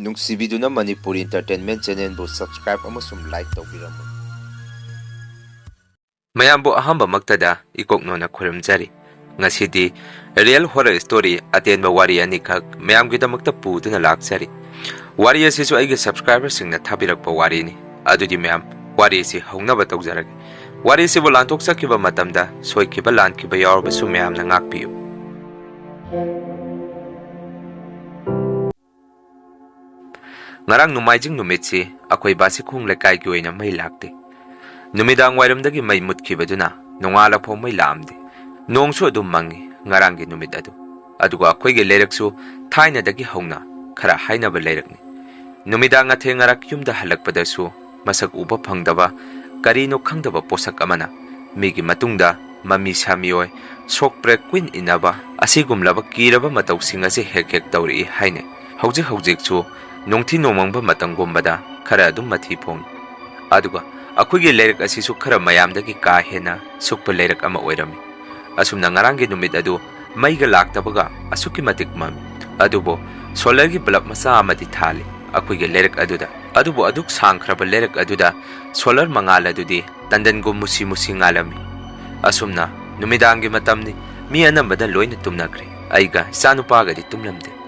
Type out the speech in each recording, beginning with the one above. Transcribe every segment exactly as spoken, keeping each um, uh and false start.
ꯅꯨꯡꯁꯤꯕꯤꯗꯨꯅ Manipuri Entertainment Channelꯕꯨ subscribe ꯑꯃꯁꯨꯡ like ꯇꯧꯕꯤꯔꯝꯃꯨ꯫ ꯃꯌꯥꯝꯕꯨ ꯑꯍꯥꯟꯕꯃꯛꯇꯗ ꯏꯀꯣꯛꯅꯣꯅ ꯈꯨꯔꯨꯝꯖꯔꯤ꯫ ꯉꯁꯤꯗꯤ real horror story ꯑꯇꯦꯟꯕ ꯋꯥꯔꯤ ꯑꯅꯤꯈꯛ ꯃꯌꯥꯝꯒꯤꯗꯃꯛꯇ ꯄꯨꯗꯨꯅ ꯂꯥꯛꯆꯔꯤ꯫ ꯋꯥꯔꯤ ꯑꯁꯤꯁꯨ ꯑꯩꯒꯤ subscriberꯁꯤꯡꯅ ꯊꯥꯕꯤꯔꯛꯄ ꯋꯥꯔꯤꯅꯤ꯫ ꯑꯗꯨꯗꯤ ꯃꯌꯥꯝ, ꯋꯥꯔꯤ ꯑꯁꯤ ꯍꯧꯅꯕ ꯇꯧꯖꯔꯒꯦ꯫ ꯋꯥꯔꯤ ꯑꯁꯤꯕꯨ ꯂꯥꯟꯊꯣꯛꯆꯈꯤꯕ ꯃꯇꯝꯗ ꯁꯣꯏꯈꯤꯕ ꯂꯥꯟꯈꯤꯕ ꯌꯥꯎꯔꯕꯁꯨ ꯃꯌꯥꯝꯅ ꯉꯥꯛꯄꯤꯌꯨ꯫ ꯉꯔꯥꯡ ꯅꯣꯡꯃꯥꯏꯖꯤꯡ ꯅꯨꯃꯤꯠꯁꯤ ꯑꯩꯈꯣꯏ ꯕꯥꯁꯤꯈꯣꯡ ꯂꯩꯀꯥꯏꯒꯤ ꯑꯣꯏꯅ ꯃꯩ ꯂꯥꯛꯇꯦ꯫ ꯅꯨꯃꯤꯗꯥꯡ ꯋꯥꯏꯔꯝꯗꯒꯤ ꯃꯩ ꯃꯨꯠꯈꯤꯕꯗꯨꯅ ꯅꯣꯡꯉꯥꯜꯂꯐꯥꯎ ꯃꯩ ꯂꯥꯛꯑꯝꯗꯦ꯫ ꯅꯣꯡꯁꯨ ꯑꯗꯨꯝ ꯃꯪꯉꯤ ꯉꯔꯥꯡꯒꯤ ꯅꯨꯃꯤꯠ ꯑꯗꯨ꯫ ꯑꯗꯨꯒ ꯑꯩꯈꯣꯏꯒꯤ ꯂꯩꯔꯛꯁꯨ ꯊꯥꯏꯅꯗꯒꯤ ꯍꯧꯅ ꯈꯔ ꯍꯥꯏꯅꯕ ꯂꯩꯔꯛꯅꯤ꯫ ꯅꯨꯃꯤꯗꯥꯡ ꯑꯊꯦꯡ ꯑꯔꯥꯛ ꯌꯨꯝꯗ ꯍꯜꯂꯛꯄꯗꯁꯨ ꯃꯁꯛ ꯎꯕ ꯐꯪꯗꯕ, ꯀꯔꯤꯅꯣ ꯈꯪꯗꯕ ꯄꯣꯠꯁꯛ ꯑꯃꯅ ꯃꯤꯒꯤ ꯃꯇꯨꯡꯗ ꯃꯃꯤ ꯁꯥꯃꯤ ꯑꯣꯏ, ꯁꯣꯛ ꯄ꯭ꯔꯦꯛ ꯀꯨꯏꯟ ꯏꯟꯅꯕ ꯑꯁꯤꯒꯨꯝꯂꯕ ꯀꯤꯔꯕ ꯃꯇꯧꯁꯤꯡ ꯑꯁꯤ ꯍꯦꯛ ꯍꯦꯛ ꯇꯧꯔꯛꯏ ꯍꯥꯏꯅꯩ꯫ ꯍꯧꯖꯤꯛ ꯍꯧꯖꯤꯛꯁꯨ ꯅꯨꯡꯊꯤ ꯅꯣꯡꯃꯪꯕ ꯃꯇꯝꯒꯨꯝꯕꯗ ꯈꯔ ꯑꯗꯨꯝ ꯃꯊꯤ ꯐꯣꯡꯏ꯫ ꯑꯗꯨꯒ ꯑꯩꯈꯣꯏꯒꯤ ꯂꯩꯔꯛ ꯑꯁꯤꯁꯨ ꯈꯔ ꯃꯌꯥꯝꯗꯒꯤ ꯀꯥ ꯍꯦꯟꯅ ꯁꯨꯛꯄ ꯂꯩꯔꯛ ꯑꯃ ꯑꯣꯏꯔꯝꯃꯤ꯫ ꯑꯁꯨꯝꯅ ꯉꯔꯥꯡꯒꯤ ꯅꯨꯃꯤꯠ ꯑꯗꯨ ꯃꯩꯒ ꯂꯥꯛꯇꯕꯒ ꯑꯁꯨꯛꯀꯤ ꯃꯇꯤꯛ ꯃꯝꯃꯤ꯫ ꯑꯗꯨꯕꯨ solarꯒꯤ bulb ꯃꯆꯥ ꯑꯃꯗꯤ ꯊꯥꯜꯂꯤ ꯑꯩꯈꯣꯏꯒꯤ ꯂꯩꯔꯛ ꯑꯗꯨꯗ꯫ ꯑꯗꯨꯕꯨ ꯑꯗꯨꯛ ꯁꯥꯡꯈ꯭ꯔꯕ ꯂꯩꯔꯛ ꯑꯗꯨꯗ solar ꯃꯉꯥꯜ ꯑꯗꯨꯗꯤ ꯇꯟꯗꯟꯒꯨꯝ ꯃꯨꯁꯤ ꯃꯨꯁꯤ ꯉꯥꯜꯂꯝꯃꯤ꯫ ꯑꯁꯨꯝꯅ ꯅꯨꯃꯤꯗꯥꯡꯒꯤ ꯃꯇꯝꯅꯤ, ꯃꯤ ꯑꯅꯝꯕꯅ ꯂꯣꯏꯅ ꯇꯨꯝꯅꯈ꯭ꯔꯦ꯫ ꯑꯩꯒ ꯏꯆꯥꯅꯨꯄꯥꯒꯗꯤ ꯇꯨꯝꯂꯝꯗꯦ꯫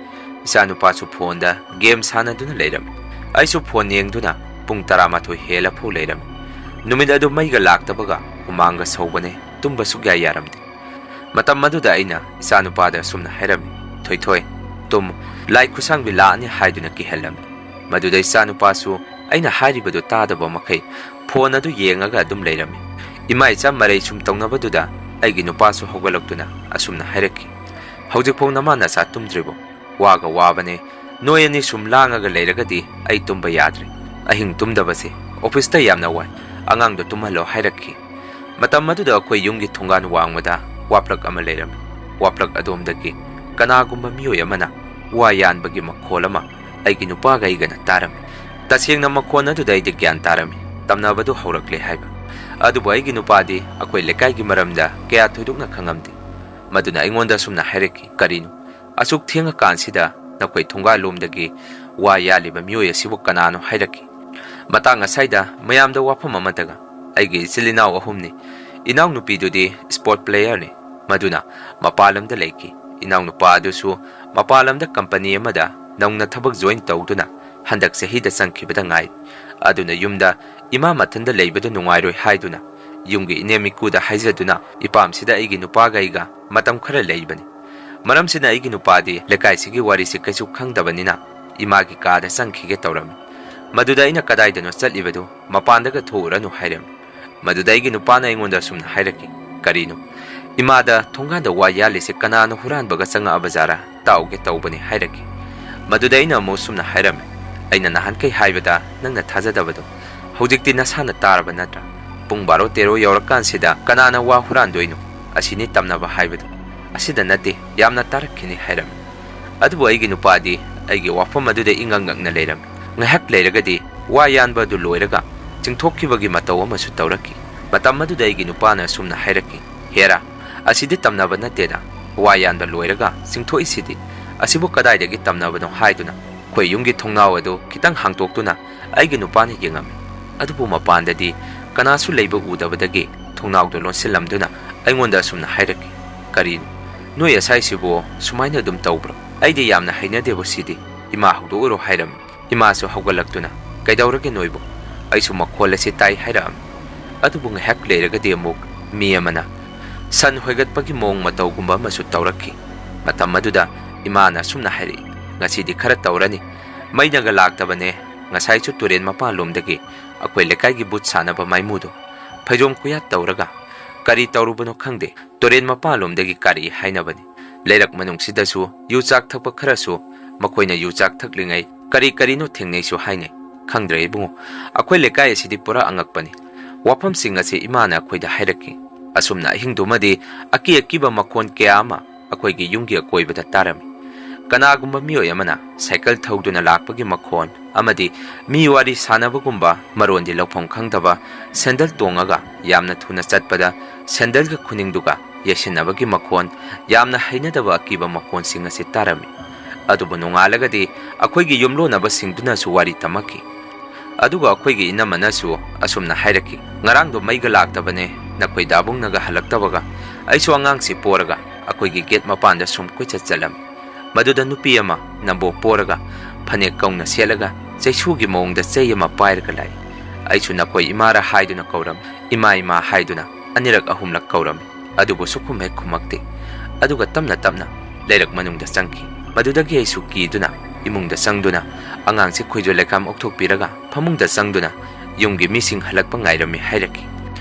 ꯏꯆꯥꯅꯨꯄꯥꯁꯨ phoneꯗ game ꯁꯥꯟꯅꯗꯨꯅ ꯂꯩꯔꯝꯃꯤ꯫ ꯑꯩꯁꯨ phone ꯌꯦꯡꯗꯨꯅ ꯄꯨꯡ ꯇꯔꯥꯃꯥꯊꯣꯏ ꯍꯦꯜꯂꯐꯥꯎ ꯂꯩꯔꯝꯃꯤ꯫ ꯅꯨꯃꯤꯠ ꯑꯗꯨ ꯃꯩꯒ ꯂꯥꯛꯇꯕꯒ ꯍꯨꯃꯥꯡꯒ ꯁꯧꯕꯅꯦ, ꯇꯨꯝꯕ ꯁꯨꯛꯌꯥ ꯌꯥꯔꯝꯗꯦ꯫ ꯃꯇꯝ ꯑꯗꯨꯗ ꯑꯩꯅ ꯏꯆꯥꯅꯨꯄꯥꯗ ꯑꯁꯨꯝꯅ ꯍꯥꯏꯔꯝꯃꯤ, "ꯊꯣꯏꯊꯣꯏ, ꯇꯨꯝꯃꯨ, ꯂꯥꯏ ꯈꯨꯠꯁꯥꯡꯕꯤ ꯂꯥꯛꯑꯅꯤ" ꯍꯥꯏꯗꯨꯅ ꯀꯤꯍꯜꯂꯝꯃꯤ꯫ ꯃꯗꯨꯗ ꯏꯆꯥꯅꯨꯄꯥꯁꯨ ꯑꯩꯅ ꯍꯥꯏꯔꯤꯕꯗꯨ ꯇꯥꯗꯕ ꯃꯈꯩ phone ꯑꯗꯨ ꯌꯦꯡꯉꯒ ꯑꯗꯨꯝ ꯂꯩꯔꯝꯃꯤ꯫ ꯏꯃꯥ ꯏꯆꯥ ꯃꯔꯩ ꯁꯨꯝ ꯇꯧꯅꯕꯗꯨꯗ ꯑꯩꯒꯤ ꯅꯨꯄꯥꯁꯨ ꯍꯧꯒꯠꯂꯛꯇꯨꯅ ꯑꯁꯨꯝꯅ ꯍꯥꯏꯔꯛꯈꯤ, "ꯍꯧꯖꯤꯛꯐꯥꯎ ꯅꯃꯥ ꯅꯆꯥ ꯇꯨꯝꯗ꯭ꯔꯤꯕꯣ? ꯋꯥꯒ ꯋꯥꯕꯅꯦ, ꯅꯣꯏ ꯑꯅꯤ ꯁꯨꯝ ꯂꯥꯡꯉꯒ ꯂꯩꯔꯒꯗꯤ ꯑꯩ ꯇꯨꯝꯕ ꯌꯥꯗ꯭ꯔꯦ꯫ ꯑꯍꯤꯡ ꯇꯨꯝꯗꯕꯁꯦ officeꯇ ꯌꯥꯝꯅ ꯋꯥꯏ꯫ ꯑꯉꯥꯡꯗꯣ ꯇꯨꯝꯍꯜꯂꯣ" ꯍꯥꯏꯔꯛꯈꯤ꯫ ꯃꯇꯝ ꯑꯗꯨꯗ ꯑꯩꯈꯣꯏ ꯌꯨꯝꯒꯤ ꯊꯣꯡꯒꯥꯟ ꯋꯥꯡꯃꯗ ꯋꯥꯄ꯭ꯂꯛ ꯑꯃ ꯂꯩꯔꯝꯃꯤ꯫ ꯋꯥꯄ꯭ꯂꯛ ꯑꯗꯣꯝꯗꯒꯤ ꯀꯅꯥꯒꯨꯝꯕ ꯃꯤꯑꯣꯏ ꯑꯃꯅ ꯋꯥ ꯌꯥꯟꯕꯒꯤ ꯃꯈꯣꯜ ꯑꯃ ꯑꯩꯒꯤ ꯅꯨꯄꯥꯒ ꯑꯩꯒꯅ ꯇꯥꯔꯝꯃꯤ꯫ ꯇꯁꯦꯡꯅ ꯃꯈꯣꯟ ꯑꯗꯨꯗ ꯑꯩꯗꯤ ꯒ꯭ꯌꯥꯟ ꯇꯥꯔꯝꯃꯤ, ꯇꯝꯅꯕꯗꯨ ꯍꯧꯔꯛꯂꯦ ꯍꯥꯏꯕ꯫ ꯑꯗꯨꯕꯨ ꯑꯩꯒꯤ ꯅꯨꯄꯥꯗꯤ ꯑꯩꯈꯣꯏ ꯂꯩꯀꯥꯏꯒꯤ ꯃꯔꯝꯗ ꯀꯌꯥ ꯊꯣꯏꯗꯣꯛꯅ ꯈꯪꯉꯝꯗꯦ꯫ ꯃꯗꯨꯅ ꯑꯩꯉꯣꯟꯗ ꯑꯁꯨꯝꯅ ꯍꯥꯏꯔꯛꯈꯤ, "ꯀꯔꯤꯅꯣ? ꯑꯁꯨꯛ ꯊꯦꯡꯉꯀꯥꯟꯁꯤꯗ ꯅꯈꯣꯏ ꯊꯣꯡꯒꯥꯜꯂꯣꯝꯗꯒꯤ ꯋꯥ ꯌꯥꯜꯂꯤꯕ ꯃꯤꯑꯣꯏ ꯑꯁꯤꯕꯨ ꯀꯅꯥꯅꯣ ꯍꯥꯏꯔꯛꯈꯤ꯫ ꯃꯇꯥꯡ ꯑꯁꯥꯏꯗ ꯃꯌꯥꯝꯗ ꯋꯥꯐꯝ ꯑꯃꯠꯇꯒ, ꯑꯩꯒꯤ ꯏꯆꯤꯜ ꯏꯅꯥꯎ ꯑꯍꯨꯝꯅꯤ꯫ ꯏꯅꯥꯎꯅꯨꯄꯤꯗꯨꯗꯤ sport playerꯅꯤ, ꯃꯗꯨꯅ ꯃꯄꯥꯟ ꯂꯝꯗ ꯂꯩꯈꯤ꯫ ꯏꯅꯥꯎꯅꯨꯄꯥ ꯑꯗꯨꯁꯨ ꯃꯄꯥꯟ ꯂꯝꯗ company ꯑꯃꯗ ꯅꯧꯅ ꯊꯕꯛ join ꯇꯧꯗꯨꯅ ꯍꯟꯗꯛ ꯆꯍꯤꯗ ꯆꯪꯈꯤꯕꯗ ꯉꯥꯏꯔꯤ꯫ ꯑꯗꯨꯅ ꯌꯨꯝꯗ ꯏꯃꯥ ꯃꯊꯟꯗ ꯂꯩꯕꯗꯨ ꯅꯨꯡꯉꯥꯏꯔꯣꯏ ꯍꯥꯏꯗꯨꯅ ꯌꯨꯝꯒꯤ ꯏꯅꯦꯝ ꯏꯀꯨꯗ ꯍꯥꯏꯖꯗꯨꯅ ꯏꯄꯥꯝꯁꯤꯗ ꯑꯩꯒꯤ ꯅꯨꯄꯥꯒ ꯑꯩꯒ ꯃꯇꯝ ꯈꯔ ꯂꯩꯕꯅꯤ꯫ ꯃꯔꯝꯁꯤꯅ ꯑꯩꯒꯤ ꯅꯨꯄꯥꯗꯤ ꯂꯩꯀꯥꯏꯁꯤꯒꯤ ꯋꯥꯔꯤꯁꯤ ꯀꯩꯁꯨ ꯈꯪꯗꯕꯅꯤꯅ ꯏꯃꯥꯒꯤ ꯀꯥꯗ ꯆꯪꯈꯤꯒꯦ ꯇꯧꯔꯝꯃꯤ꯫ ꯃꯗꯨꯗ ꯑꯩꯅ ꯀꯗꯥꯏꯗꯅꯣ ꯆꯠꯂꯤꯕꯗꯨ ꯃꯄꯥꯟꯗꯒ ꯊꯣꯛꯎꯔꯅꯨ ꯍꯥꯏꯔꯝꯃꯤ꯫ ꯃꯗꯨꯗ ꯑꯩꯒꯤ ꯅꯨꯄꯥꯅ ꯑꯩꯉꯣꯟꯗ ꯑꯁꯨꯝꯅ ꯍꯥꯏꯔꯛꯈꯤ, "ꯀꯔꯤꯅꯣ? ꯏꯃꯥꯗ ꯊꯣꯡꯒꯥꯟꯗ ꯋꯥ ꯌꯥꯜꯂꯤꯁꯦ ꯀꯅꯥꯅ ꯍꯨꯔꯥꯟꯕꯒ ꯆꯪꯉꯛꯑꯕ ꯖꯥꯔꯥ? ꯇꯥꯎꯒꯦ ꯇꯧꯕꯅꯤ" ꯍꯥꯏꯔꯛꯈꯤ꯫ ꯃꯗꯨꯗ ꯑꯩꯅ ꯑꯃꯨꯛ ꯁꯨꯝꯅ ꯍꯥꯏꯔꯝꯃꯤ, "ꯑꯩꯅ ꯅꯍꯥꯟꯈꯩ ꯍꯥꯏꯕꯗ ꯅꯪꯅ ꯊꯥꯖꯗꯕꯗꯣ ꯍꯧꯖꯤꯛꯇꯤ ꯅꯁꯥꯅ ꯇꯥꯔꯕ ꯅꯠꯇ꯭ꯔꯥ? ꯄꯨꯡ ꯕꯥꯔꯣ ꯇꯦꯔꯣ ꯌꯧꯔꯀꯥꯟꯁꯤꯗ ꯀꯅꯥꯅ ꯋꯥ ꯍꯨꯔꯥꯟꯗꯣꯏꯅꯣ? ꯑꯁꯤꯅꯤ ꯇꯝꯅꯕ ꯍꯥꯏꯕꯗꯣ꯫ ꯑꯁꯤꯗ ꯅꯠꯇꯦ, ꯌꯥꯝꯅ ꯇꯥꯔꯛꯈꯤꯅꯤ" ꯍꯥꯏꯔꯝꯃꯤ꯫ ꯑꯗꯨꯕꯨ ꯑꯩꯒꯤ ꯅꯨꯄꯥꯗꯤ ꯑꯩꯒꯤ ꯋꯥꯐꯝ ꯑꯗꯨꯗ ꯏꯉꯛ ꯉꯛꯅ ꯂꯩꯔꯝꯃꯤ꯫ ꯉꯥꯏꯍꯥꯛ ꯂꯩꯔꯒꯗꯤ ꯋꯥ ꯌꯥꯟꯕ ꯑꯗꯨ ꯂꯣꯏꯔꯒ ꯆꯤꯡꯊꯣꯛꯈꯤꯕꯒꯤ ꯃꯇꯧ ꯑꯃꯁꯨ ꯇꯧꯔꯛꯈꯤ꯫ ꯃꯇꯝ ꯑꯗꯨꯗ ꯑꯩꯒꯤ ꯅꯨꯄꯥꯅ ꯑꯁꯨꯝꯅ ꯍꯥꯏꯔꯛꯈꯤ, "ꯍꯦꯔꯥ, ꯑꯁꯤꯗꯤ ꯇꯝꯅꯕ ꯅꯠꯇꯦꯗ꯫ ꯋꯥ ꯌꯥꯟꯕ ꯂꯣꯏꯔꯒ ꯆꯤꯡꯊꯣꯛꯏꯁꯤꯗꯤ꯫ ꯑꯁꯤꯕꯨ ꯀꯗꯥꯏꯗꯒꯤ ꯇꯝꯅꯕꯅꯣ?" ꯍꯥꯏꯗꯨꯅ ꯑꯩꯈꯣꯏ ꯌꯨꯝꯒꯤ ꯊꯣꯡꯅꯥꯎ ꯑꯗꯨ ꯈꯤꯇꯪ ꯍꯥꯡꯇꯣꯛꯇꯨꯅ ꯑꯩꯒꯤ ꯅꯨꯄꯥꯅ ꯌꯦꯡꯉꯝꯃꯤ꯫ ꯑꯗꯨꯕꯨ ꯃꯄꯥꯟꯗꯗꯤ ꯀꯅꯥꯁꯨ ꯂꯩꯕ ꯎꯗꯕꯗꯒꯤ ꯊꯣꯡꯅꯥꯎꯗꯨ ꯂꯣꯟꯁꯤꯜꯂꯝꯗꯨꯅ ꯑꯩꯉꯣꯟꯗ ꯑꯁꯨꯝꯅ ꯍꯥꯏꯔꯛꯈꯤ, "ꯀꯔꯤꯅꯣ? ꯅꯣꯏ ꯑꯁꯥꯏꯁꯤꯕꯨ ꯁꯨꯃꯥꯏꯅ ꯑꯗꯨꯝ ꯇꯧꯕ꯭ꯔꯣ? ꯑꯩꯗꯤ ꯌꯥꯝꯅ ꯍꯩꯅꯗꯦꯕꯨ ꯁꯤꯗꯤ꯫ ꯏꯃꯥ ꯍꯧꯗꯣꯛꯎꯔꯣ" ꯍꯥꯏꯔꯝꯃꯤ꯫ ꯏꯃꯥꯁꯨ ꯍꯧꯒꯠꯂꯛꯇꯨꯅ, "ꯀꯩꯗꯧꯔꯒꯦ ꯅꯣꯏꯕꯨ? ꯑꯩꯁꯨ ꯃꯈꯣꯜ ꯑꯁꯤ ꯇꯥꯏ" ꯍꯥꯏꯔꯛꯑꯝꯃꯤ꯫ ꯑꯗꯨꯕꯨ ꯉꯥꯏꯍꯥꯛ ꯂꯩꯔꯒꯗꯤ ꯑꯃꯨꯛ ꯃꯤ ꯑꯃꯅ ꯁꯟ ꯍꯣꯏꯒꯠꯄꯒꯤ ꯃꯑꯣꯡ ꯃꯇꯧꯒꯨꯝꯕ ꯑꯃꯁꯨ ꯇꯧꯔꯛꯈꯤ꯫ ꯃꯇꯝ ꯑꯗꯨꯗ ꯏꯃꯥꯅ ꯑꯁꯨꯝꯅ ꯍꯥꯏꯔꯛꯏ, "ꯉꯁꯤꯗꯤ ꯈꯔ ꯇꯧꯔꯅꯤ꯫ ꯃꯩꯅꯒ ꯂꯥꯛꯇꯕꯅꯦ꯫ ꯉꯁꯥꯏꯁꯨ ꯇꯨꯔꯦꯟ ꯃꯄꯥꯟꯂꯣꯝꯗꯒꯤ ꯑꯩꯈꯣꯏ ꯂꯩꯀꯥꯏꯒꯤ ꯕꯨꯠ ꯁꯥꯟꯅꯕ ꯃꯥꯏꯃꯨꯗꯣ ꯐꯩꯖꯣꯝ ꯈꯨꯌꯥꯠ ꯇꯧꯔꯒ ꯀꯔꯤ ꯇꯧꯔꯨꯕꯅꯣ ꯈꯪꯗꯦ, ꯇꯨꯔꯦꯟ ꯃꯄꯥꯟꯂꯣꯝꯗꯒꯤ ꯀꯥꯔꯛꯏ" ꯍꯥꯏꯅꯕꯅꯤ꯫ ꯂꯩꯔꯛ ꯃꯅꯨꯡꯁꯤꯗꯁꯨ ꯌꯨ ꯆꯥꯛ ꯊꯛꯄ ꯈꯔꯁꯨ ꯃꯈꯣꯏꯅ ꯌꯨ ꯆꯥꯛ ꯊꯛꯂꯤꯉꯩ ꯀꯔꯤ ꯀꯔꯤꯅꯣ ꯊꯦꯡꯅꯩꯁꯨ ꯍꯥꯏꯅꯩ꯫ ꯈꯪꯗ꯭ꯔꯦ ꯏꯕꯨꯡꯉꯣ, ꯑꯩꯈꯣꯏ ꯂꯩꯀꯥꯏ ꯑꯁꯤꯗꯤ ꯄꯨꯔꯥ ꯑꯉꯛꯄꯅꯤ꯫ ꯋꯥꯐꯝꯁꯤꯡ ꯑꯁꯤ ꯏꯃꯥꯅ ꯑꯩꯈꯣꯏꯗ ꯍꯥꯏꯔꯛꯈꯤ꯫ ꯑꯁꯨꯝꯅ ꯑꯍꯤꯡꯗꯨꯃꯗꯤ ꯑꯀꯤ ꯑꯀꯤꯕ ꯃꯈꯣꯟ ꯀꯌꯥ ꯑꯃ ꯑꯩꯈꯣꯏꯒꯤ ꯌꯨꯝꯒꯤ ꯑꯀꯣꯏꯕꯗ ꯇꯥꯔꯝꯃꯤ꯫ ꯀꯅꯥꯒꯨꯝꯕ ꯃꯤꯑꯣꯏ ꯑꯃꯅ ꯁꯥꯏꯀꯜ ꯊꯧꯗꯨꯅ ꯂꯥꯛꯄꯒꯤ ꯃꯈꯣꯟ ꯑꯃꯗꯤ ꯃꯤ ꯋꯥꯔꯤ ꯁꯥꯟꯅꯕꯒꯨꯝꯕ ꯃꯔꯣꯟꯗꯤ ꯂꯧꯐꯝ ꯈꯪꯗꯕ ꯁꯦꯟꯗꯜ ꯇꯣꯡꯉꯒ ꯌꯥꯝꯅ ꯊꯨꯅ ꯆꯠꯄꯗ ꯁꯦꯟꯗꯜꯒ ꯈꯨꯅꯤꯡꯗꯨꯒ ꯌꯩꯁꯤꯟꯅꯕꯒꯤ ꯃꯈꯣꯟ, ꯌꯥꯝꯅ ꯍꯩꯅꯗꯕ ꯑꯀꯤꯕ ꯃꯈꯣꯟꯁꯤꯡ ꯑꯁꯤ ꯇꯥꯔꯝꯃꯤ꯫ ꯑꯗꯨꯕꯨ ꯅꯣꯡꯉꯥꯜꯂꯒꯗꯤ ꯑꯩꯈꯣꯏꯒꯤ ꯌꯨꯝꯂꯣꯟꯅꯕꯁꯤꯡꯗꯨꯅꯁꯨ ꯋꯥꯔꯤ ꯇꯝꯃꯛꯈꯤ꯫ ꯑꯗꯨꯒ ꯑꯩꯈꯣꯏꯒꯤ ꯏꯅꯝꯃꯅꯁꯨ ꯑꯁꯨꯝꯅ ꯍꯥꯏꯔꯛꯈꯤ, "ꯉꯔꯥꯡꯗꯣ ꯃꯩꯒ ꯂꯥꯛꯇꯕꯅꯦ, ꯅꯈꯣꯏ ꯗꯥꯕꯨꯡꯅꯒ ꯍꯜꯂꯛꯇꯕꯒ꯫ ꯑꯩꯁꯨ ꯑꯉꯥꯡꯁꯤ ꯄꯣꯔꯒ ꯑꯩꯈꯣꯏꯒꯤ ꯒꯦꯠ ꯃꯄꯥꯟꯗ ꯁꯨꯝ ꯀꯣꯏꯆꯠ ꯆꯠꯂꯝꯃꯤ꯫ ꯃꯗꯨꯗ ꯅꯨꯄꯤ ꯑꯃ ꯅꯝꯕꯣ ꯄꯣꯔꯒ ꯐꯅꯦꯛ ꯀꯧꯅ ꯁꯦꯠꯂꯒ ꯆꯩꯁꯨꯒꯤ ꯃꯑꯣꯡꯗ ꯆꯩ ꯑꯃ ꯄꯥꯏꯔꯒ ꯂꯥꯛꯏ꯫ ꯑꯩꯁꯨ ꯅꯈꯣꯏ ꯏꯃꯥꯔ ꯍꯥꯏꯗꯨꯅ ꯀꯧꯔꯝꯃꯤ, ꯏꯃꯥ, ꯏꯃꯥ ꯍꯥꯏꯗꯨꯅ ꯑꯅꯤꯔꯛ ꯑꯍꯨꯝꯂꯛ ꯀꯧꯔꯝꯃꯤ, ꯑꯗꯨꯕꯨ ꯁꯨꯈꯨꯝ ꯍꯦꯛ ꯈꯨꯝꯃꯛꯇꯦ꯫ ꯑꯗꯨꯒ ꯇꯞꯅ ꯇꯞꯅ ꯂꯩꯔꯛ ꯃꯅꯨꯡꯗ ꯆꯪꯈꯤ꯫ ꯃꯗꯨꯗꯒꯤ ꯑꯩꯁꯨ ꯀꯤꯗꯨꯅ ꯏꯃꯨꯡꯗ ꯆꯪꯗꯨꯅ ꯑꯉꯥꯡꯁꯤ ꯈꯣꯏꯖꯨ ꯂꯩꯈꯥꯝ ꯑꯣꯛꯊꯣꯛꯄꯤꯔꯒ ꯐꯃꯨꯡꯗ ꯆꯪꯗꯨꯅ ꯌꯨꯝꯒꯤ ꯃꯤꯁꯤꯡ ꯍꯜꯂꯛꯄ ꯉꯥꯏꯔꯝꯃꯤ" ꯍꯥꯏꯔꯛꯈꯤ꯫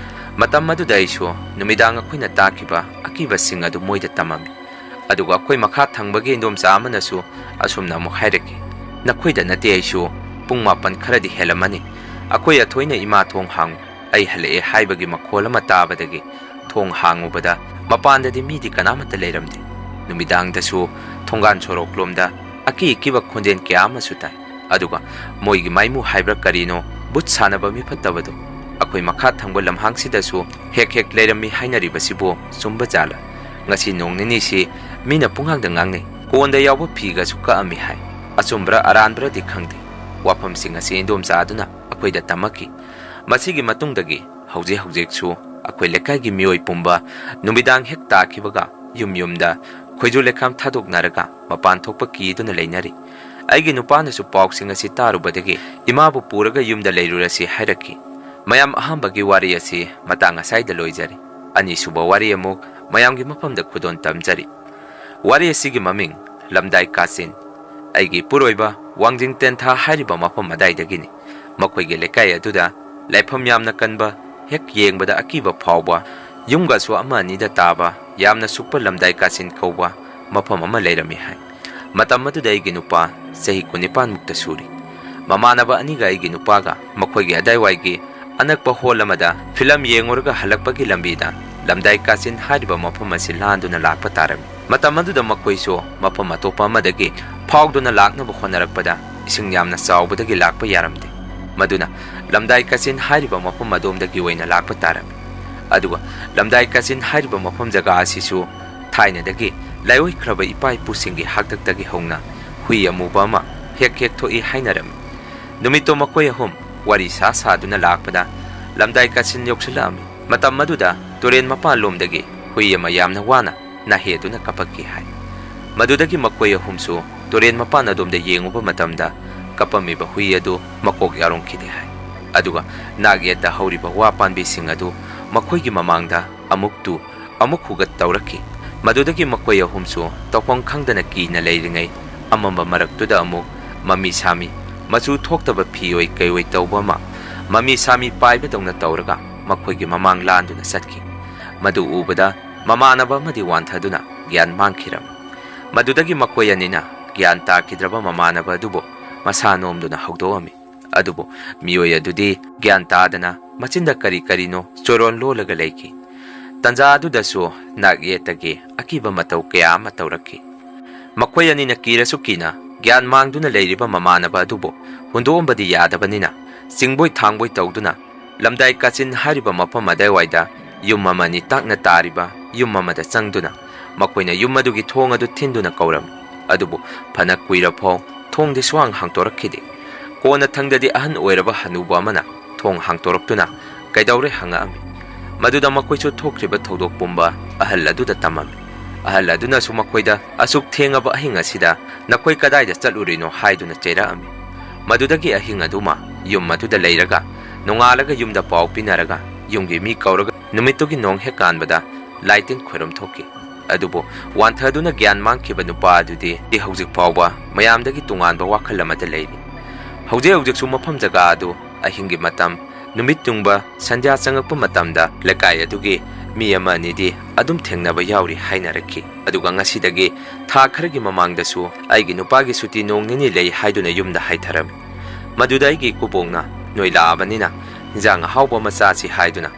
ꯃꯇꯝ ꯑꯗꯨꯗ ꯑꯩꯁꯨ ꯅꯨꯃꯤꯗꯥꯡ ꯑꯩꯈꯣꯏꯅ ꯇꯥꯈꯤꯕ ꯑꯀꯤꯕꯁꯤꯡ ꯑꯗꯨ ꯃꯣꯏꯗ ꯇꯝꯃꯝꯃꯤ꯫ ꯑꯗꯨꯒ ꯑꯩꯈꯣꯏ ꯃꯈꯥ ꯊꯪꯕꯒꯤ ꯏꯟꯗꯣꯝꯆꯥ ꯑꯃꯅꯁꯨ ꯑꯁꯨꯝꯅ ꯑꯃꯨꯛ ꯍꯥꯏꯔꯛꯈꯤ, "ꯅꯈꯣꯏꯗ ꯅꯠꯇꯦ, ꯑꯩꯁꯨ ꯄꯨꯡ ꯃꯥꯄꯟ ꯈꯔꯗꯤ ꯍꯦꯜꯂꯝꯃꯅꯤ꯫ ꯑꯩꯈꯣꯏ ꯑꯊꯣꯏꯅ 'ꯏꯃꯥ, ꯊꯣꯡ ꯍꯥꯡꯉꯨ, ꯑꯩ ꯍꯜꯂꯛꯑꯦ' ꯍꯥꯏꯕꯒꯤ ꯃꯈꯣꯜ ꯑꯃ ꯇꯥꯕꯗꯒꯤ ꯊꯣꯡ ꯍꯥꯡꯉꯨꯕꯗ ꯃꯄꯥꯟꯗꯗꯤ ꯃꯤꯗꯤ ꯀꯅꯥꯃꯠꯇ ꯂꯩꯔꯝꯗꯦ꯫ ꯅꯨꯃꯤꯗꯥꯡꯗꯁꯨ ꯊꯣꯡꯒꯥꯟ ꯁꯣꯔꯣꯛꯂꯣꯝꯗ ꯑꯀꯤ ꯑꯀꯤꯕ ꯈꯣꯟꯖꯦꯜ ꯀꯌꯥ ꯑꯃꯁꯨ ꯇꯥꯏ꯫ ꯑꯗꯨꯒ ꯃꯣꯏꯒꯤ ꯃꯥꯏꯃꯨ ꯍꯥꯏꯕ꯭ꯔꯥ ꯀꯔꯤꯅꯣ, ꯕꯨꯠ ꯁꯥꯟꯅꯕ ꯃꯤ ꯐꯠꯇꯕꯗꯣ ꯑꯩꯈꯣꯏ ꯃꯈꯥ ꯊꯪꯕ ꯂꯝꯍꯥꯡꯁꯤꯗꯁꯨ ꯍꯦꯛ ꯍꯦꯛ ꯂꯩꯔꯝꯃꯤ ꯍꯥꯏꯅꯔꯤꯕꯁꯤꯕꯨ ꯆꯨꯝꯕ ꯖꯥꯠꯂ? ꯉꯁꯤ ꯅꯣꯡ ꯅꯤꯅꯤꯁꯤ ꯃꯤꯅ ꯄꯨꯡꯉꯥꯡꯗ ꯉꯥꯡꯅꯩ, ꯀꯣꯟꯗ ꯌꯥꯎꯕ ꯐꯤꯒꯁꯨ ꯀꯛꯑꯝꯃꯤ ꯍꯥꯏ꯫ ꯑꯆꯨꯝꯕ꯭ꯔꯥ ꯑꯔꯥꯟꯕ꯭ꯔꯥꯗꯤ ꯈꯪꯗꯦ꯫ ꯋꯥꯐꯝꯁꯤꯡ ꯑꯁꯤ ꯏꯟꯗꯣꯝꯆꯥ ꯑꯗꯨꯅ ꯑꯩꯈꯣꯏꯗ ꯇꯝꯃꯛꯈꯤ꯫ ꯃꯁꯤꯒꯤ ꯃꯇꯨꯡꯗꯒꯤ ꯍꯧꯖꯤꯛ ꯍꯧꯖꯤꯛꯁꯨ ꯑꯩꯈꯣꯏ ꯂꯩꯀꯥꯏꯒꯤ ꯃꯤꯑꯣꯏ ꯄꯨꯝꯕ ꯅꯨꯃꯤꯗꯥꯡ ꯍꯦꯛ ꯇꯥꯈꯤꯕꯒ ꯌꯨꯝ ꯌꯨꯝꯗ ꯈꯣꯏꯖꯨ ꯂꯩꯈꯥꯝ ꯊꯥꯗꯣꯛꯅꯔꯒ ꯃꯄꯥꯟ ꯊꯣꯛꯄ ꯀꯤꯗꯨꯅ ꯂꯩꯅꯔꯤ꯫ ꯑꯩꯒꯤ ꯅꯨꯄꯥꯅꯁꯨ ꯄꯥꯎꯁꯤꯡ ꯑꯁꯤ ꯇꯥꯔꯨꯕꯗꯒꯤ ꯏꯃꯥꯕꯨ ꯄꯨꯔꯒ ꯌꯨꯝꯗ ꯂꯩꯔꯨꯔꯁꯤ ꯍꯥꯏꯔꯛꯈꯤ꯫ ꯃꯌꯥꯝ, ꯑꯍꯥꯟꯕꯒꯤ ꯋꯥꯔꯤ ꯑꯁꯤ ꯃꯇꯥꯡ ꯑꯁꯥꯏꯗ ꯂꯣꯏꯖꯔꯦ꯫ ꯑꯅꯤꯁꯨꯕ ꯋꯥꯔꯤ ꯑꯃꯨꯛ ꯃꯌꯥꯝꯒꯤ ꯃꯐꯝꯗ ꯈꯨꯗꯣꯜ ꯇꯝꯖꯔꯤ꯫ ꯋꯥꯔꯤ ꯑꯁꯤꯒꯤ ꯃꯃꯤꯡ ꯂꯝꯗꯥꯏ ꯀꯥꯆꯤꯟ꯫ ꯑꯩꯒꯤ ꯏꯄꯨꯔꯣꯏꯕ ꯋꯥꯡꯖꯤꯡ ꯇꯦꯟꯊꯥ ꯍꯥꯏꯔꯤꯕ ꯃꯐꯝ ꯑꯗꯥꯏꯗꯒꯤꯅꯤ꯫ ꯃꯈꯣꯏꯒꯤ ꯂꯩꯀꯥꯏ ꯑꯗꯨꯗ ꯂꯥꯏꯐꯝ ꯌꯥꯝꯅ ꯀꯟꯕ, ꯍꯦꯛ ꯌꯦꯡꯕꯗ ꯑꯀꯤꯕ ꯐꯥꯎꯕ, ꯌꯨꯝꯒꯁꯨ ꯑꯃ ꯑꯅꯤꯗ ꯇꯥꯕ, ꯌꯥꯝꯅ ꯁꯨꯛꯄ ꯂꯝꯗꯥꯏ ꯀꯥꯆꯤꯟ ꯀꯧꯕ ꯃꯐꯝ ꯑꯃ ꯂꯩꯔꯝꯃꯤ ꯍꯥꯏ꯫ ꯃꯇꯝ ꯑꯗꯨꯗ ꯑꯩꯒꯤ ꯅꯨꯄꯥ ꯆꯍꯤ ꯀꯨꯟꯅꯤꯄꯥꯟ ꯃꯨꯛꯇ ꯁꯨꯔꯤ꯫ ꯃꯃꯥꯟꯅꯕ ꯑꯅꯤꯒ ꯑꯩꯒꯤ ꯅꯨꯄꯥꯒ ꯃꯈꯣꯏꯒꯤ ꯑꯗꯥꯏꯋꯥꯏꯒꯤ ꯑꯅꯛꯄ ꯍꯣꯜ ꯑꯃꯗ ꯐꯤꯂꯝ ꯌꯦꯡꯉꯨꯔꯒ ꯍꯜꯂꯛꯄꯒꯤ ꯂꯝꯕꯤꯗ ꯂꯝꯗꯥꯏ ꯀꯥꯆꯤꯟ ꯍꯥꯏꯔꯤꯕ ꯃꯐꯝ ꯑꯁꯤ ꯂꯥꯟꯗꯨꯅ ꯂꯥꯛꯄ ꯇꯥꯔꯝꯃꯤ꯫ ꯃꯇꯝ ꯑꯗꯨꯗ ꯃꯈꯣꯏꯁꯨ ꯃꯐꯝ ꯑꯇꯣꯞꯄ ꯑꯃꯗꯒꯤ ꯐꯥꯎꯗꯨꯅ ꯂꯥꯛꯅꯕ ꯍꯣꯠꯅꯔꯛꯄꯗ ꯏꯁꯤꯡ ꯌꯥꯝꯅ ꯆꯥꯎꯕꯗꯒꯤ ꯂꯥꯛꯄ ꯌꯥꯔꯝꯗꯦ꯫ ꯃꯗꯨꯅ ꯂꯝꯗꯥꯏ ꯀꯥꯆꯤꯟ ꯍꯥꯏꯔꯤꯕ ꯃꯐꯝ ꯑꯗꯣꯝꯗꯒꯤ ꯑꯣꯏꯅ ꯂꯥꯛꯄ ꯇꯥꯔꯝꯃꯤ꯫ ꯑꯗꯨꯒ ꯂꯝꯗꯥꯏ ꯀꯥꯆꯤꯟ ꯍꯥꯏꯔꯤꯕ ꯃꯐꯝ ꯖꯒꯥ ꯑꯁꯤꯁꯨ ꯊꯥꯏꯅꯗꯒꯤ ꯂꯥꯏꯑꯣꯏꯈ꯭ꯔꯕ ꯏꯄꯥ ꯏꯄꯨꯁꯤꯡꯒꯤ ꯍꯥꯛꯇꯛꯇꯒꯤ ꯍꯧꯅ ꯍꯨꯏ ꯑꯃꯨꯕ ꯑꯃ ꯍꯦꯛ ꯍꯦꯛ ꯊꯣꯛꯏ ꯍꯥꯏꯅꯔꯝꯃꯤ꯫ ꯅꯨꯃꯤꯠꯇꯣ ꯃꯈꯣꯏ ꯑꯍꯨꯝ ꯋꯥꯔꯤ ꯁꯥ ꯁꯥꯗꯨꯅ ꯂꯥꯛꯄꯗ ꯂꯝꯗꯥꯏ ꯀꯥꯆꯤꯟ ꯌꯧꯁꯤꯜꯂꯛꯑꯝꯃꯤ꯫ ꯃꯇꯝ ꯑꯗꯨꯗ ꯇꯨꯔꯦꯟ ꯃꯄꯥꯟꯂꯣꯝꯗꯒꯤ ꯍꯨꯏ ꯑꯃ ꯌꯥꯝꯅ ꯋꯥꯅ ꯅꯥꯍꯦꯗꯨꯅ ꯀꯞꯄꯛꯈꯤ ꯍꯥꯏ꯫ ꯃꯗꯨꯗꯒꯤ ꯃꯈꯣꯏ ꯑꯍꯨꯝꯁꯨ ꯇꯨꯔꯦꯟ ꯃꯄꯥꯟ ꯑꯗꯣꯝꯗ ꯌꯦꯡꯉꯨꯕ ꯃꯇꯝꯗ ꯀꯞꯄꯝꯃꯤꯕ ꯍꯨꯏ ꯑꯗꯨ ꯃꯀꯣꯛ ꯌꯥꯎꯔꯝꯈꯤꯗꯦ ꯍꯥꯏ꯫ ꯑꯗꯨꯒ ꯅꯥꯛ ꯌꯦꯠꯇ ꯍꯧꯔꯤꯕ ꯋꯥ ꯄꯥꯝꯕꯤꯁꯤꯡ ꯑꯗꯨ ꯃꯈꯣꯏꯒꯤ ꯃꯃꯥꯡꯗ ꯑꯃꯨꯛꯇꯨ ꯑꯃꯨꯛ ꯍꯨꯒꯠ ꯇꯧꯔꯛꯈꯤ꯫ ꯃꯗꯨꯗꯒꯤ ꯃꯈꯣꯏ ꯑꯍꯨꯝꯁꯨ ꯇꯧꯐꯝ ꯈꯪꯗꯅ ꯀꯤꯅ ꯂꯩꯔꯤꯉꯩ ꯑꯃꯝꯕ ꯃꯔꯛꯇꯨꯗ ꯑꯃꯨꯛ ꯃꯃꯤ ꯁꯥꯃꯤ, ꯃꯆꯨ ꯊꯣꯛꯇꯕ ꯐꯤ ꯑꯣꯏ ꯀꯩ ꯑꯣꯏ ꯇꯧꯕ ꯑꯃ ꯃꯃꯤ ꯁꯥꯃꯤ ꯄꯥꯏꯕꯗꯧꯅ ꯇꯧꯔꯒ ꯃꯈꯣꯏꯒꯤ ꯃꯃꯥꯡ ꯂꯥꯟꯗꯨꯅ ꯆꯠꯈꯤ꯫ ꯃꯗꯨ ꯎꯕꯗ ꯃꯃꯥꯟꯅꯕ ꯑꯃꯗꯤ ꯋꯥꯟꯊꯗꯨꯅ ꯒ꯭ꯌꯥꯟ ꯃꯥꯡꯈꯤꯔꯝꯃꯤ꯫ ꯃꯗꯨꯗꯒꯤ ꯃꯈꯣꯏ ꯑꯅꯤꯅ ꯒ꯭ꯌꯥꯟ ꯇꯥꯈꯤꯗ꯭ꯔꯕ ꯃꯃꯥꯟꯅꯕ ꯑꯗꯨꯕꯨ ꯃꯁꯥ ꯅꯣꯝꯗꯨꯅ ꯍꯧꯗꯣꯛꯑꯝꯃꯤ꯫ ꯑꯗꯨꯕꯨ ꯃꯤꯑꯣꯏ ꯑꯗꯨꯗꯤ ꯒ꯭ꯌꯥꯟ ꯇꯥꯗꯅ ꯃꯆꯤꯟꯗ ꯀꯔꯤ ꯀꯔꯤꯅꯣ ꯆꯣꯏꯔꯣꯟ ꯂꯣꯜꯂꯒ ꯂꯩꯈꯤ꯫ ꯇꯟꯖꯥ ꯑꯗꯨꯗꯁꯨ ꯅꯥꯛ ꯌꯦꯠꯇꯒꯤ ꯑꯀꯤꯕ ꯃꯇꯧ ꯀꯌꯥ ꯑꯃ ꯇꯧꯔꯛꯈꯤ꯫ ꯃꯈꯣꯏ ꯑꯅꯤꯅ ꯀꯤꯔꯁꯨ ꯀꯤꯅ ꯒ꯭ꯌꯥꯟ ꯃꯥꯡꯗꯨꯅ ꯂꯩꯔꯤꯕ ꯃꯃꯥꯟꯅꯕ ꯑꯗꯨꯕꯨ ꯍꯨꯟꯗꯣꯛꯑꯝꯕꯗꯤ ꯌꯥꯗꯕꯅꯤꯅ ꯆꯤꯡꯕꯣꯏ ꯊꯥꯡꯕꯣꯏ ꯇꯧꯗꯨꯅ ꯂꯝꯗꯥꯏ ꯀꯥꯆꯤꯟ ꯍꯥꯏꯔꯤꯕ ꯃꯐꯝ ꯑꯗꯥꯏꯋꯥꯏꯗ ꯌꯨꯝ ꯑꯃ ꯑꯅꯤ ꯇꯥꯛꯅ ꯇꯥꯔꯤꯕ ꯌꯨꯝ ꯑꯃꯗ ꯆꯪꯗꯨꯅ ꯃꯈꯣꯏꯅ ꯌꯨꯝ ꯑꯗꯨꯒꯤ ꯊꯣꯡ ꯑꯗꯨ ꯊꯤꯟꯗꯨꯅ ꯀꯧꯔꯝꯃꯤ꯫ ꯑꯗꯨꯕꯨ ꯐꯅ ꯀꯨꯏꯔꯐꯥꯎ ꯊꯣꯡꯗꯤ ꯁꯨꯍꯥꯡ ꯍꯥꯡꯇꯣꯔꯛꯈꯤꯗꯦ꯫ ꯀꯣꯟꯅ ꯊꯪꯗꯗꯤ ꯑꯍꯟ ꯑꯣꯏꯔꯕ ꯍꯅꯨꯕ ꯑꯃꯅ ꯊꯣꯡ ꯍꯥꯡꯇꯣꯔꯛꯇꯨꯅ ꯀꯩꯗꯧꯔꯦ ꯍꯪꯉꯛꯑꯝꯃꯤ꯫ ꯃꯗꯨꯗ ꯃꯈꯣꯏꯁꯨ ꯊꯣꯛꯈ꯭ꯔꯤꯕ ꯊꯧꯗꯣꯛ ꯄꯨꯝꯕ ꯑꯍꯜ ꯑꯗꯨꯗ ꯇꯝꯃꯝꯃꯤ꯫ ꯑꯍꯜ ꯑꯗꯨꯅꯁꯨ ꯃꯈꯣꯏꯗ, "ꯑꯁꯨꯛ ꯊꯦꯡꯉꯕ ꯑꯍꯤꯡ ꯑꯁꯤꯗ ꯅꯈꯣꯏ ꯀꯗꯥꯏꯗ ꯆꯠꯂꯨꯔꯤꯅꯣ?" ꯍꯥꯏꯗꯨꯅ ꯆꯩꯔꯛꯑꯝꯃꯤ꯫ ꯃꯗꯨꯗꯒꯤ ꯑꯍꯤꯡ ꯑꯗꯨꯃ ꯌꯨꯝ ꯑꯗꯨꯗ ꯂꯩꯔꯒ ꯅꯣꯡꯉꯥꯜꯂꯒ ꯌꯨꯝꯗ ꯄꯥꯎ ꯄꯤꯅꯔꯒ ꯌꯨꯝꯒꯤ ꯃꯤ ꯀꯧꯔꯒ ꯅꯨꯃꯤꯠꯇꯨꯒꯤ ꯅꯣꯡ ꯍꯦꯛ ꯀꯥꯟꯕꯗ ꯂꯥꯏ ꯇꯤꯟ ꯈꯣꯏꯔꯝ ꯊꯣꯛꯈꯤ꯫ ꯑꯗꯨꯕꯨ ꯋꯥꯟꯊꯗꯨꯅ ꯒ꯭ꯌꯥꯟ ꯃꯥꯡꯈꯤꯕ ꯅꯨꯄꯥ ꯑꯗꯨꯗꯤ ꯍꯧꯖꯤꯛ ꯐꯥꯎꯕ ꯃꯌꯥꯝꯗꯒꯤ ꯇꯣꯉꯥꯟꯕ ꯋꯥꯈꯜ ꯑꯃꯗ ꯂꯩꯔꯤ꯫ ꯍꯧꯖꯤꯛ ꯍꯧꯖꯤꯛꯁꯨ ꯃꯐꯝ ꯖꯒꯥ ꯑꯗꯨ ꯑꯍꯤꯡꯒꯤ ꯃꯇꯝ, ꯅꯨꯃꯤꯠ ꯌꯨꯡꯕ, ꯁꯟꯙ꯭ꯌꯥ ꯆꯪꯉꯛꯄ ꯃꯇꯝꯗ ꯂꯩꯀꯥꯏ ꯑꯗꯨꯒꯤ ꯃꯤ ꯑꯃ ꯑꯅꯤꯗꯤ ꯑꯗꯨꯝ ꯊꯦꯡꯅꯕ ꯌꯥꯎꯔꯤ ꯍꯥꯏꯅꯔꯛꯈꯤ꯫ ꯑꯗꯨꯒ ꯉꯁꯤꯗꯒꯤ ꯊꯥ ꯈꯔꯒꯤ ꯃꯃꯥꯡꯗꯁꯨ ꯑꯩꯒꯤ ꯅꯨꯄꯥꯒꯤ ꯁꯨꯇꯤ ꯅꯣꯡ ꯅꯤꯅꯤ ꯂꯩ ꯍꯥꯏꯗꯨꯅ ꯌꯨꯝꯗ ꯍꯥꯏꯊꯔꯝꯃꯤ꯫ ꯃꯗꯨꯗ ꯑꯩꯒꯤ ꯏꯀꯨꯕꯣꯛꯅ, "ꯅꯣꯏ ꯂꯥꯛꯑꯕꯅꯤꯅ ꯍꯤꯟꯖꯥꯡ ꯑꯍꯥꯎꯕ ꯑꯃ ꯆꯥꯁꯤ" ꯍꯥꯏꯗꯨꯅ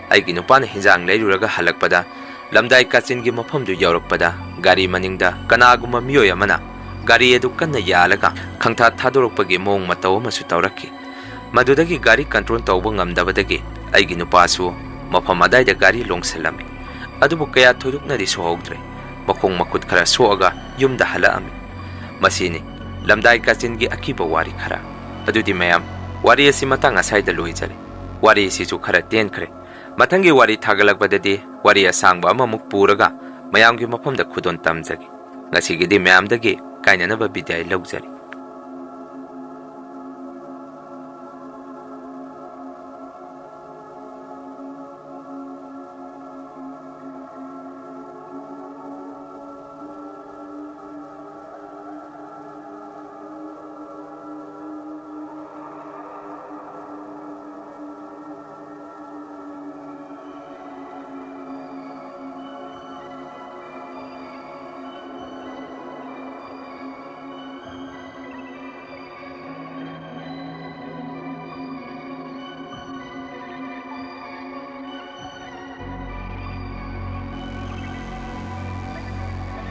ꯑꯩꯒꯤ ꯅꯨꯄꯥꯅ ꯍꯤꯟꯖꯥꯡ ꯂꯩꯔꯨꯔꯒ ꯍꯜꯂꯛꯄꯗ ꯂꯝꯗꯥꯏ ꯀꯥꯆꯤꯟꯒꯤ ꯃꯐꯝꯗꯨ ꯌꯧꯔꯛꯄꯗ ꯒꯥꯔꯤ ꯃꯅꯤꯡꯗ ꯀꯅꯥꯒꯨꯝꯕ ꯃꯤꯑꯣꯏ ꯑꯃꯅ ꯒꯥꯔꯤ ꯑꯗꯨ ꯀꯟꯅ ꯌꯥꯜꯂꯒ ꯈꯪꯊꯥ ꯊꯥꯗꯣꯔꯛꯄꯒꯤ ꯃꯑꯣꯡ ꯃꯇꯧ ꯑꯃꯁꯨ ꯇꯧꯔꯛꯈꯤ꯫ ꯃꯗꯨꯗꯒꯤ ꯒꯥꯔꯤ ꯀꯟꯇ꯭ꯔꯣꯜ ꯇꯧꯕ ꯉꯝꯗꯕꯗꯒꯤ ꯑꯩꯒꯤ ꯅꯨꯄꯥꯁꯨ ꯃꯐꯝ ꯑꯗꯥꯏꯗ ꯒꯥꯔꯤ ꯂꯣꯡꯁꯤꯜꯂꯝꯃꯤ꯫ ꯑꯗꯨꯕꯨ ꯀꯌꯥ ꯊꯣꯏꯗꯣꯛꯅꯗꯤ ꯁꯣꯛꯍꯧꯗ꯭ꯔꯦ꯫ ꯃꯈꯣꯡ ꯃꯈꯨꯠ ꯈꯔ ꯁꯣꯛꯑꯒ ꯌꯨꯝꯗ ꯍꯜꯂꯛꯑꯝꯃꯤ꯫ ꯃꯁꯤꯅꯤ ꯂꯝꯗꯥꯏ ꯀꯥꯆꯤꯟꯒꯤ ꯑꯀꯤꯕ ꯋꯥꯔꯤ ꯈꯔ꯫ ꯑꯗꯨꯗꯤ ꯃꯌꯥꯝ, ꯋꯥꯔꯤ ꯑꯁꯤ ꯃꯇꯥꯡ ꯑꯁꯥꯏꯗ ꯂꯣꯏꯖꯔꯦ꯫ ꯋꯥꯔꯤ ꯑꯁꯤꯁꯨ ꯈꯔ ꯇꯦꯟꯈ꯭ꯔꯦ꯫ ꯃꯊꯪꯒꯤ ꯋꯥꯔꯤ ꯊꯥꯒꯠꯂꯛꯄꯗꯗꯤ ꯋꯥꯔꯤ ꯑꯁꯥꯡꯕ ꯑꯃꯃꯨꯛ ꯄꯨꯔꯒ ꯃꯌꯥꯝꯒꯤ ꯃꯐꯝꯗ ꯈꯨꯗꯣꯜ ꯇꯝꯖꯒꯦ꯫ ꯉꯁꯤꯒꯤꯗꯤ ꯃꯌꯥꯝꯗꯒꯤ ꯀꯥꯏꯅꯅꯕ ꯕꯤꯗꯥꯏ ꯂꯧꯖꯔꯤ꯫